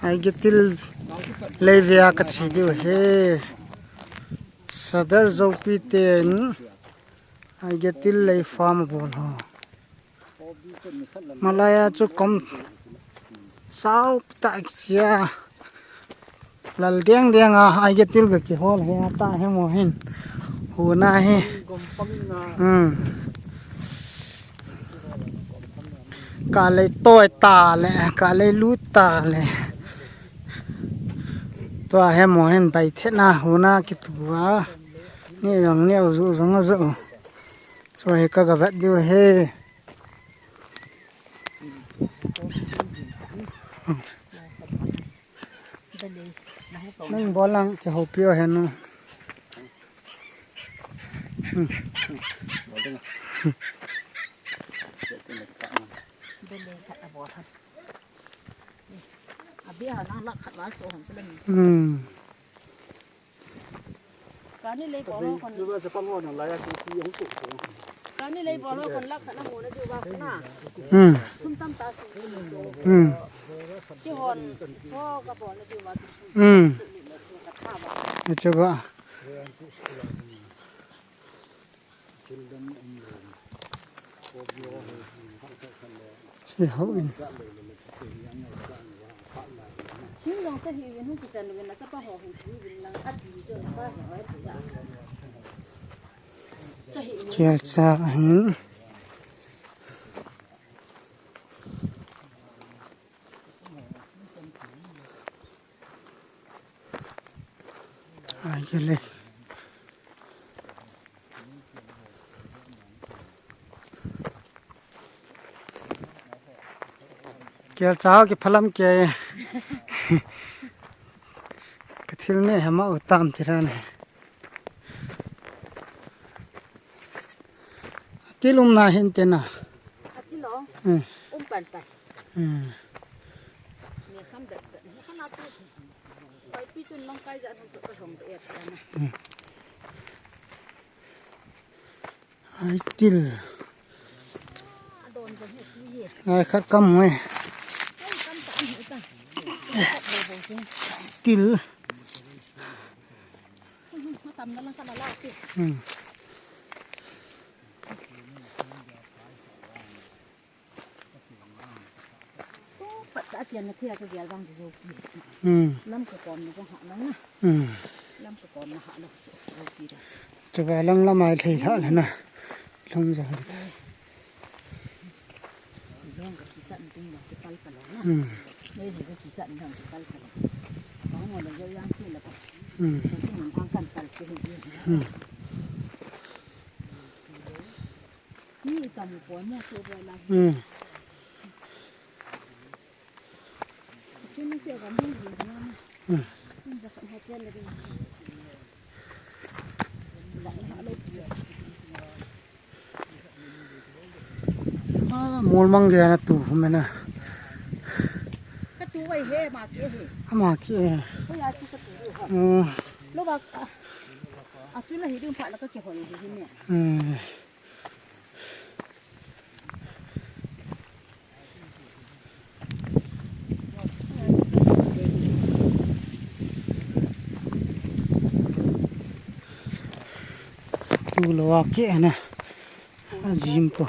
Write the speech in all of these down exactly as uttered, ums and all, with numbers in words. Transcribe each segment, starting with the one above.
Aigetil lei vea kache diu ahi. Sadar Zopi ten Aigetil lei farm abol ho. Malai a chu kom sao tah kiche a. Lal deng deng a, Aigetil ga kihol ahi, atah hemo hin. Huna hi. Hmm. Ka lei toi ta le, ka lei lut ta le. Tua hemo hin bai thena huna kitua. Ni jong ni u zu jong zu. So hi ka ga vet diu ahi. Nang bol lang kihoupi o hen. Hmm. Kani lei bol ho kon. Kani lei bol ho kon lakh khat na mu na diu va na. Hmm. Sum tam ta sum. Hmm. Kihon cho ka bol na diu va. Hmm. Ka tha va. Acha ba. Si houin. Sing jong ka hi uvin, hung kichan uvin, na chapa ho hin hi uvin lang, a ti chu ka hi hoi pu ya. Cha hi uvin. Kelcha ahin. Ai, kile. Kelcha ho kiphalam ke. Ka thil ne hama u tam ti ran. Til um na hin te na. Atil o. Hmm. Um pan pan. Hmm. Ni kham bet bet. Ni kham atu. Pai pi chun mang kai ja thang tu ka hong bet na. Hmm. Ai til. Ai khat kam hoi. Til. Hmm. Pat ta tian na thia ka gel bang jo pi. Hmm. Lam ka kom na jong ha nang na. Hmm. Lam ka kom na ha lo chu jo pi da chu. Chu ba lang lam ai thei tha le na. Lang ja. Long ka ki chan ting long ki pal pal na. Hmm. Nei le ka ki chan long ki pal pal. Ka mo le jo yang ki la ka. Hmm. Ka ki mun ang kan pal ki ji. Hmm. Ni tam ko mo chu ba la. Hmm. Ah, mol mang ge na tu me na. Ka tu wai he ma ke he. Ma ke. Ko ya chi ka tu ha. Hmm. Lo ba. A chu la hi ding pha la ka ke hol hi ne. Hmm. Tu lo a ke na. A jim ko.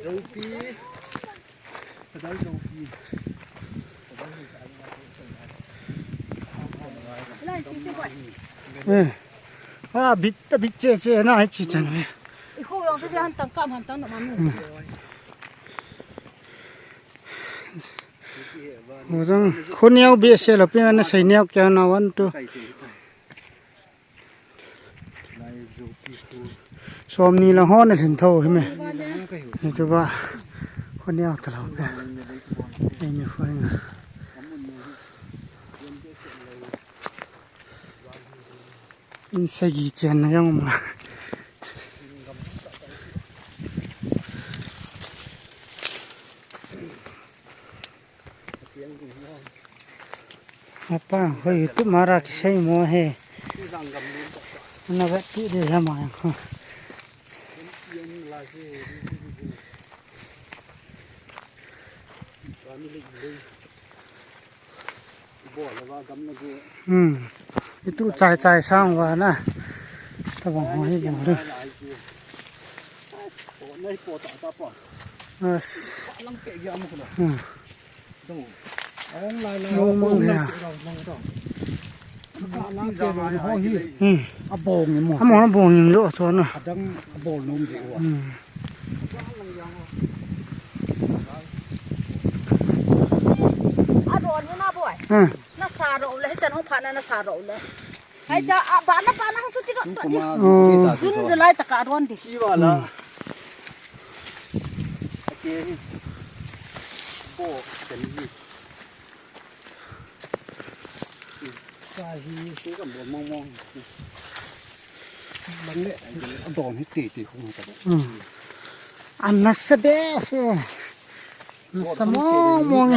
Zopi. Eh. Ah, bit, bit che che na hai chi chan me. I ho yong se han tang kam han tang na ma mi. Ho jang khoneo be se lo pe na sai neo kya na one two. Somni lang hon a lhin tho hi me. Ni chu ba. Khoneo ta lo pe. Ei ni khoneo. In sagi chen na jong ma. Apa, hoi YouTube mara kisei mo he. Na vet ti de ya ma yang. Hmm. Itu chai chai sang va na. Tabang ho hi bol de. As. Hmm. Mong mong ya. Hmm. Amo na bong ni lo cho na. Hmm. Aron ni na boy. Hmm. Na sa ro le, chan hong pha na na sa ro le. Hai cha, a, ba na, ba na hong chu ti ro. Kum kum a, oh. June, July ta ka ron di. Chi wala. Hmm. Ake hi. Bo, chen hi. Ka hi. Chi kam bo mong mong. Lang le, a don hi ti ti hong ta. Hmm. An na sa be se. Na sa mong mong.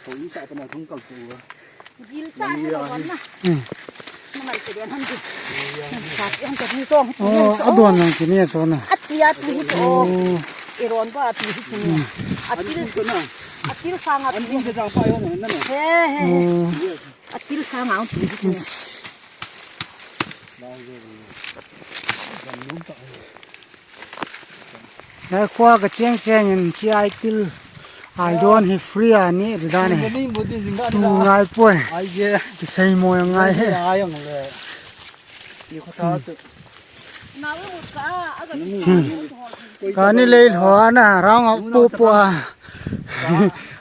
Ko i sa pa na thong kal tu. Gil sa ni lo na. Hmm. Na mai se den han di. Na sa yan ka ni tong. Oh, a don lang kini so na. Ati ati to. Oh. Iron ba ati ati ni. Hmm. Atil ko na. Atil sa nga. An din ka jang pa yo na na. He he. Oh. Atil sa nga ati to. Yes. Lai khua ka cheng cheng in chi ai til ai don hi free a ni ri dan e. Tu ngai poi. Ai je. Ki sei mo ngai he. Ai ang le. Ni kho ta chu. Na we mut ka a ga ni. Hmm. Ka ni lei lho na rang a pu pu a.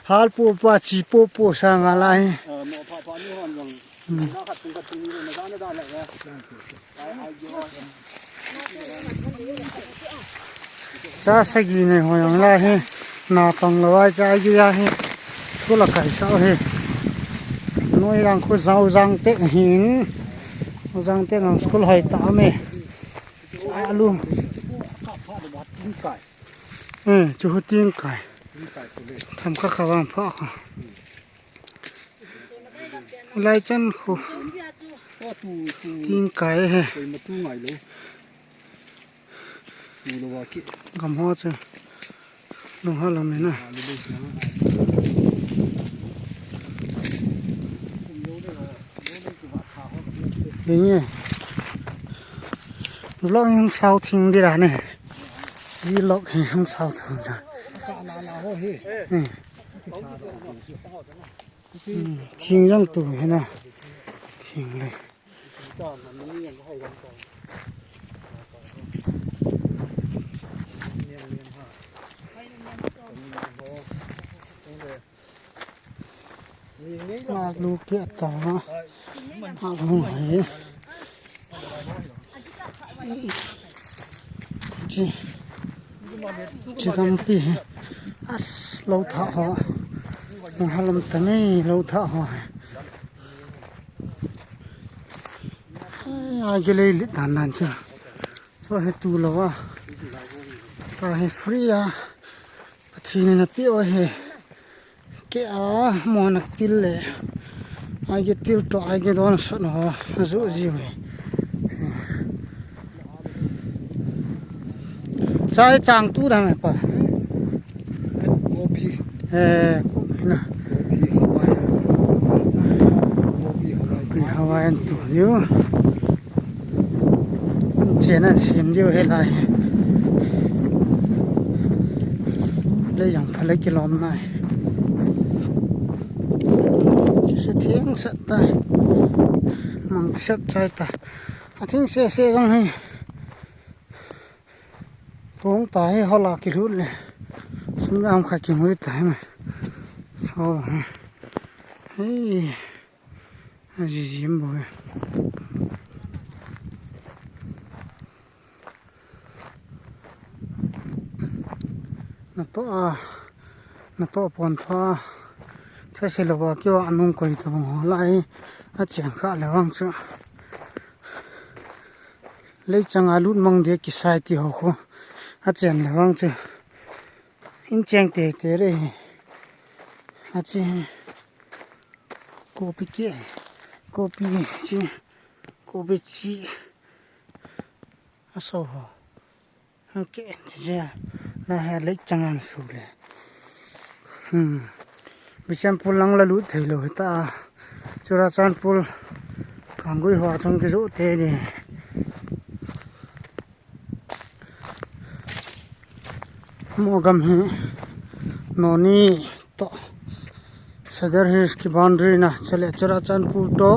Hal pu pu a chi pu pu sa nga lai. Eh, mo pha pha ni hon jong. Hmm. Na khat tung khat tung ni na da na da le. Cha sagi nei ho jong lai hi, na pang lo ai cha gi a hi, school a kai sa hi. Noi lang khu zau zang te hin, zau zang te lang school hoi ta me. Alu. Eh, chu hu ting kai. Tham kha kha vang pha kha. Lai chan khu. Ting kai he. Gam ho chu. Lung ha lam na. Ding e. Vlog hung sao thing di ra ne. Vlog hung sao thing da. Hmm. Hmm, thing jong tu hi na. Thing le. Alu kia ta. Alu hai. Chi, chi kampi hi. As, lo tha ho. Nung halam ta nei lo tha ho. Ai, ai, gilei lit dan dan chu. So hi tu lo a. Ta hi free a. Pathen in apeh u ahi. Ke a, mo na til le. Ai ke til to, ai ke don sot ho. Azu ji we. Chai chang tu da me pa. Kopi. Eh, kopi na. Kopi Hawaiian. Kopi Hawaiian. Kopi Hawaiian tu diu. Chen an sim diu he lai. Le jang pha le kilom nai. Kise theng sat tai. Mang kisep chai tai. A thing se se jong hi. Tong ta hi hola kilut le. Sum jam kha kimu ta hi ma. So hi. Hei. A ji ji bo he. Na to a, na to pon pha. Thase lo ba kio anung koi ta bang ho lai. A chen kha le vang chu. Lei chang a lut mang de kisai ti ho kho. A chen le vang chu. In cheng te te re. A chi. Kopi ke. Kopi chi. Kopi chi. A so ho. Hang ke, je, na ha lei chang an su le. Hmm. Bishnupur lang la lut thei lou hita. Churachandpur Kanggui hoa chung kijoh te ni. Mogam hi Noni to Sadar Hills ki boundary na, chule Churachandpur to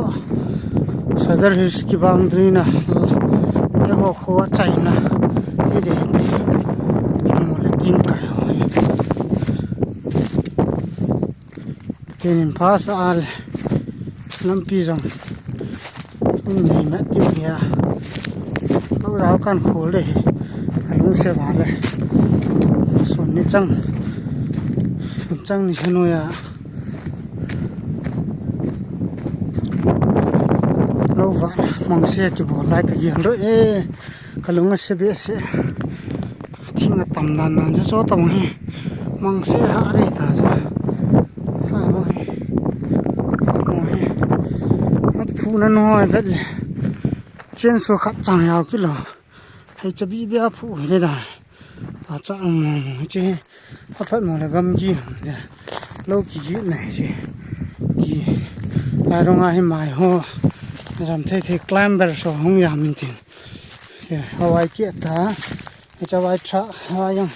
Sadar Hills ki boundary na, eiho kho achaina ti ding te. Mo le ting kai ho. Tin in pha sa a le, lampi jong in nei mat tiu hia. Lo jao kan khol le hi. A lungse va le. Sun ni chang. Sun chang ni sa noi a. Lo va mangse kibol lai ka gel ro e. Ka lung ase behseh. Thing atam dan dan chu cho tong hi. Mangse ha re ta cha. Ha mo hi. Mo hi. Hat phu na noi vet le. Chen so khat chang yao kilo. Hei cha bi bia phu hi le da. Ta cha mo mo che. Aphat mo le gamgi mo le. Lo kigi na che. Gi. Lai rong a hi mai ho. Jam thei thei climber so hung ya min tin. Ye, hawai kia ta. Hicha vai tha, hawai jong.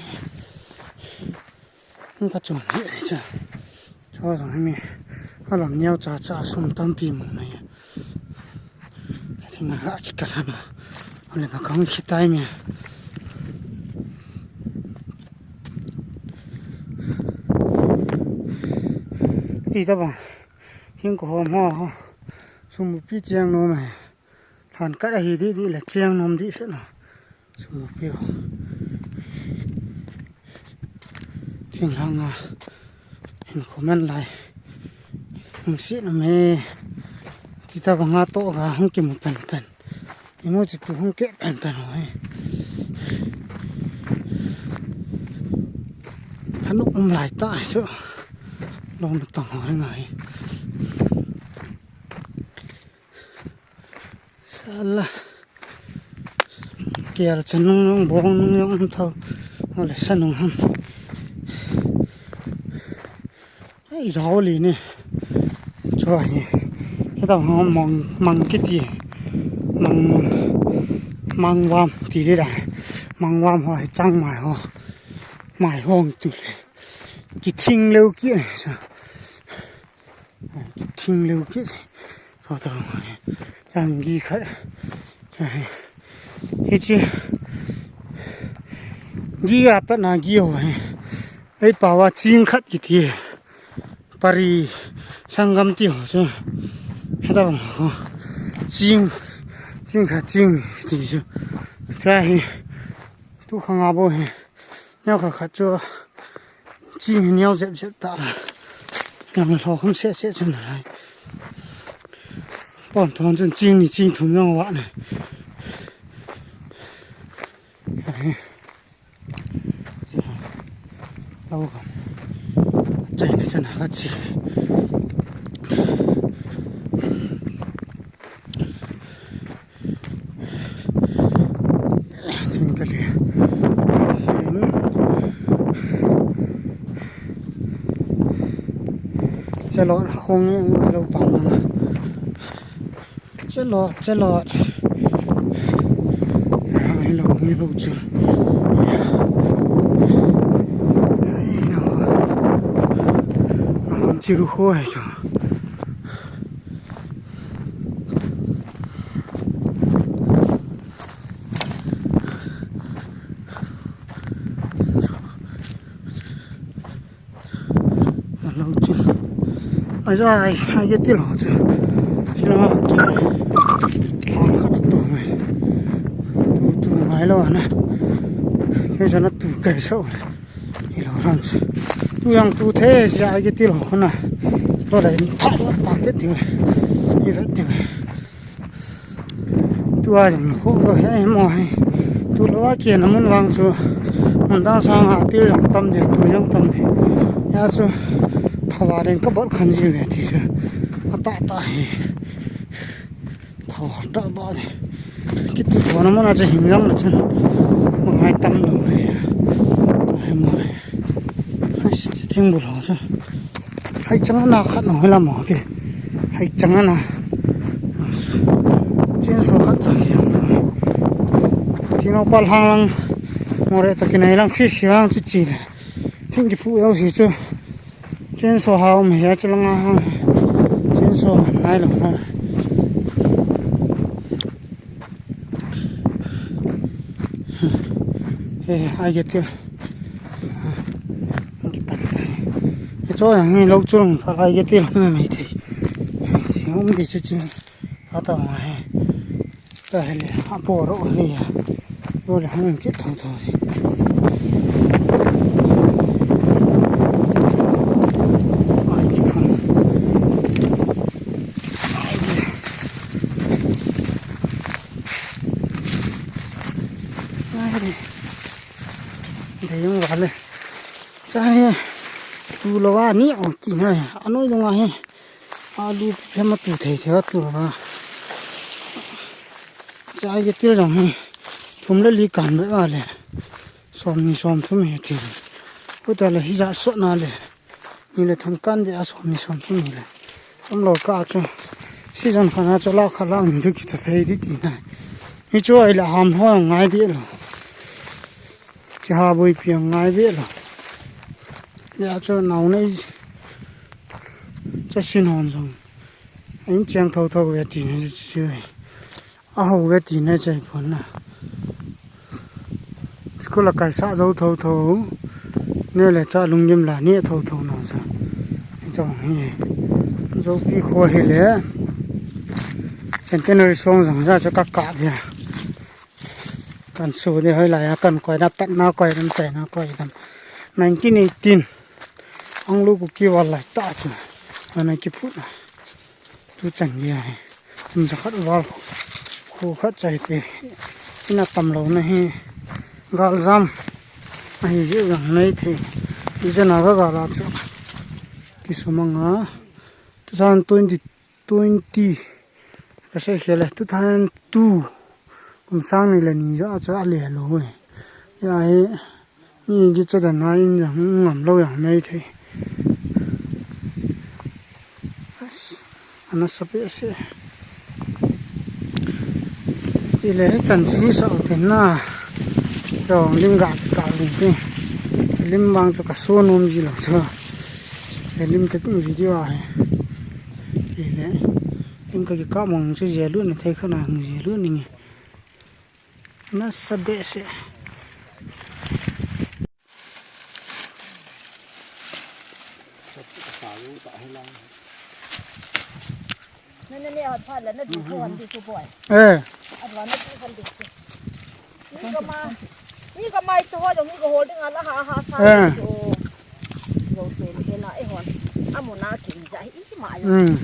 Hung ka chun hi cha. Cho jong hi mi. Alam neo cha cha sum tampi mu na ya. Thing a ha ki ka la na. Ale ma kang ki tai mi. Ti ta ba. Hing ko hom ho ho. Sum pi chiang no mai. Lhan kat ahi di di le chiang nom di se na. Sum pi ho. Thing lang a. Hin comment lai. Hung si na me. Ti ta ba nga to ga hung ki mu pen pen. Imu chi tu hung ke pen pen ho hi. Thanu um lai ta ai chu. Long na tang ho ngai. Sala. Kial chan nung nung bong nung yong um thau. Ole sa nung ham. Ai, jao li ni. Chua hi. Hita ho mang, mang kiti. Mang, mang vam ti di da. Mang vam ho hi chang mai ho. Mai hong tu le. Ki thing leu ki ni sa. Ki thing leu ki. Ko ta ho hi. Chang gi khat. Hi chi. Gi a pa na gi ho hi. Ei, pawa ching khat kiti. Pari sangam ti ho chu. Heta bang ho. Ching, ching khat ching ti chu. Ka hi. Tu khanga bo hi. Neo khat khat chu. Ching hi neo jep jep ta. Yang lo kham se se chu na lai. Pon thon chun ching ni ching thum jong wa ne. Lo kan. Chai na chana la chi. Thing ka le. Sin. Chalot khong ngai lo pang na. Chalot, chalot. Ai lo, ai lo chu. Ai lo. Am chiru ho hai chu. Alo chu. Ai ai, ai ke ti lo chu. Ti lo ki. Thang khat tu mai. Tu tu mai lo na. Ke jana tu kai so. Ilo ran chu. Tu yang tu the ja ai ke ti lo na. To la in tha lo pa ke ti. Ni ve ti. Tua jong khu lo he mo he. Tu lo a kian a mun vang chu. Mun dang sang a til jong tam de, tu jong tam de. Ya chu. Phawa den ka bol khan ji ve ti chu. A ta ta he. Phawa ta ba de. Ki tu ko na mun a chu hing jong na chun. Mo hai tam lo le. He mo he. Hai si ti. Ding bul ho chu. Hai chang ana khat no hilam ho ke. Hai chang ana. Chainsaw khat cha ki jam. Tino pal hang lang. More ta kinai lang si si lang chu chi le. Thing ki phu yau si chu. Chainsaw ha um he chu lang a hang. Chainsaw man nai lo na. He, ai ke til. Ki pan ta. Ke cho yang ni lo chung pha ai ke til. Hmm, mai thei. Si um ke chu chi. Ata ma he. Ta hele, a po ro le ya. Yo le hang ke thong thong. Ai ki pan. Ai le. Dei jong vale. Cha hi tu lou a ni ong ti ngai. Anoi jong ahi. Alu phem a tu thei thei a tu lou a. Cha hi til jong hi. Thum le li kan be vale. Som ni som thum hi ti. Ko ta le hi ja so na le. Ni le thum kan be a som ni som thum ni le. Om lo ka chu. Season khat na chu la kha lang ni chu ki ta thei di ti na. Ni chu ai la ham ho ngai be lo. Ki ha boi pi ngai be lo. Ya chu nau nei. Cha sin hon jong. Ahin cheng tho tho ve ti na chu. A ho ve ti na chai pon na. School a kai sa zo tho tho. Ne le cha lunglim la ne tho tho na sa. Jong hi. Zo pi kho hi le. Centenary song jong ja cha ka ka ya. Kan su de hoi la ya kan koi na pat na koi dam chai na koi dam. Nineteen eighteen. Ang lu ku ki wal lai ta chu. Ana ki phu na. Tu chan dia he. Kum jakhat val. Khu khat chai te. Ina tam lo na hi. Gal jam. Ahi je jang nei the. Ijana ka gal a chu. Ki sumanga. Two thousand twenty, twenty. Ka sei khele. Two thousand two. Kum sang ni le ni ja cha le lo he. Ya he. Mi gi cha dan na in jang ngam lo jang nei the. Ana sapi ase. Ile chan chi sa u tin na. Jong lim ga ka lim te. Lim bang chu ka so nom ji lo chu. Lim te video a he. Ile lim ka ki ka mong chu je lu na thei kha na hung je lu ni nge. Nasa behseh. Nana ne hot phat la na du ko han di ko boy. Eh. Adwa na du han di ko. Ni ka ma. Ni ka mai cho ho jong ni ka holding ala ha ha sa. Eh. Lo se ni na e hon. Amuna ki ni ja hi ma yo. Hmm.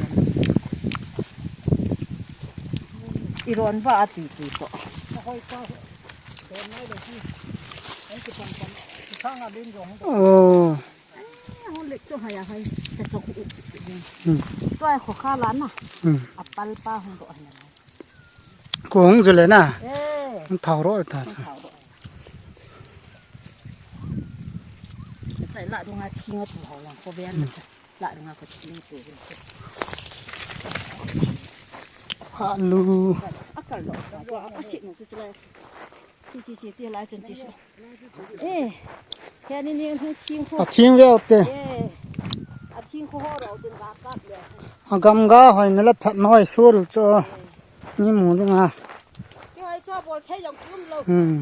Iron va ati ti ko. Oh. Hon lek cho haya hai. Ka cho ku. Hmm. To ai kho kha la na. Hmm. Apal pa hon do haya. Ko hung jule na. Eh. Hung thau ro ta. Hung thau ro. Tai la dunga chinga tu hau lang ko be an cha. La dunga ko chinga tu. Alu. Akal lo. Asit no tu chulai. Chi chi chi ti lai chan chi su. Eh. Khe ni ni hung ching ko. A ching ve te. Eh. A ching ko ho ro tin ga kap le. A gam ga hoi na la phat noi su ru cho. Ni mu ding a. Ki hoi cho bol thei jong kum lo. Hmm.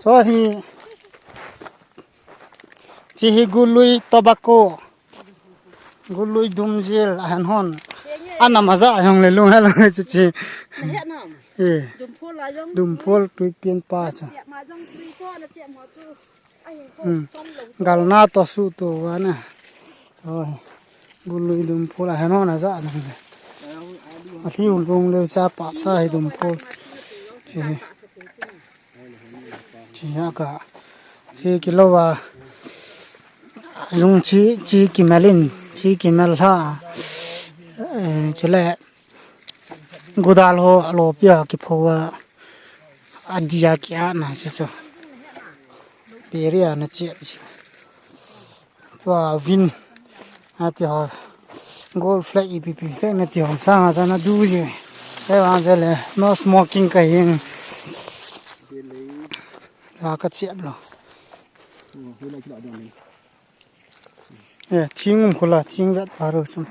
Cho hi. Chi hi gului tobacco. Gului dumjil ahan hon. Ana maja jong le lung hel chi chi. Eh. Dumphol tui pian pa cha. Hmm. Galna to su to wa na. Oi. Gului dumphol a heno na ja na le. A thi u lung le cha pa ta hi dumphol. Che. Che ya ka. Che kilo wa. Jung chi, chi kimel in, chi kimel ha. Eh, chule. Gudal ho alo pia ki pho wa. Adia ki a na se so. Peria na che. Tua vin. Ati ho. Gold flag ipi pi flag nati ho. Sanga jana du ji. Kei vang je le. No smoking kahi. La ka chiat lo. Eh, thing um khula, thing vet pa ro chum.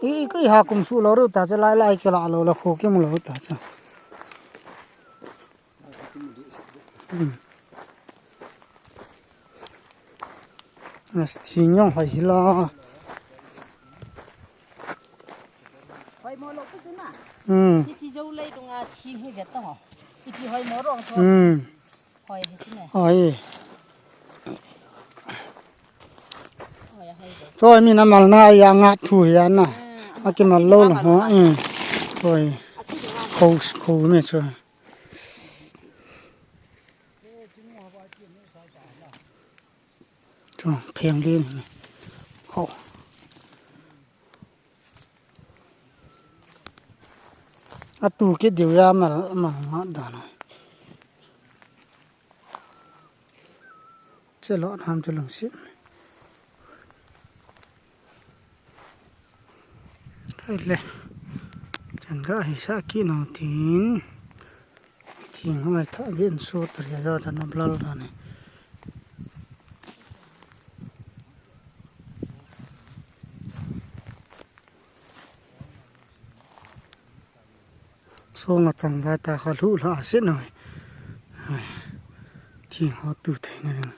I, i, kei ha kum su lo ro ta cha lai lai ke la lo la kho ke mu lo ta cha. Hmm. Nas thing yong hoi hi la. Hoi mo lo ku na. Hmm. Ki si jo lai dunga thing hi vet ta ho. Ki hoi mo rong so. Hmm. Hoi hi chi ne. Hoi. Hoi, hoi de. Choi mi na mal na ya nga thu ya na. Hmm. A ki mal lo lo ho. Hmm. Hoi. A chi de nga. Kho, kho me choi. Chong pheng din. Ho. Atu ke diu ya mal, mal ma dan. Che lo nam che lungsit. Hai le. Chan ga hi sa ki nang tin. Thing hoi tha bin su tar ya ja chan na blal da ne. Song a chang va ta kha lu la se noi. Thing ho tu thei na.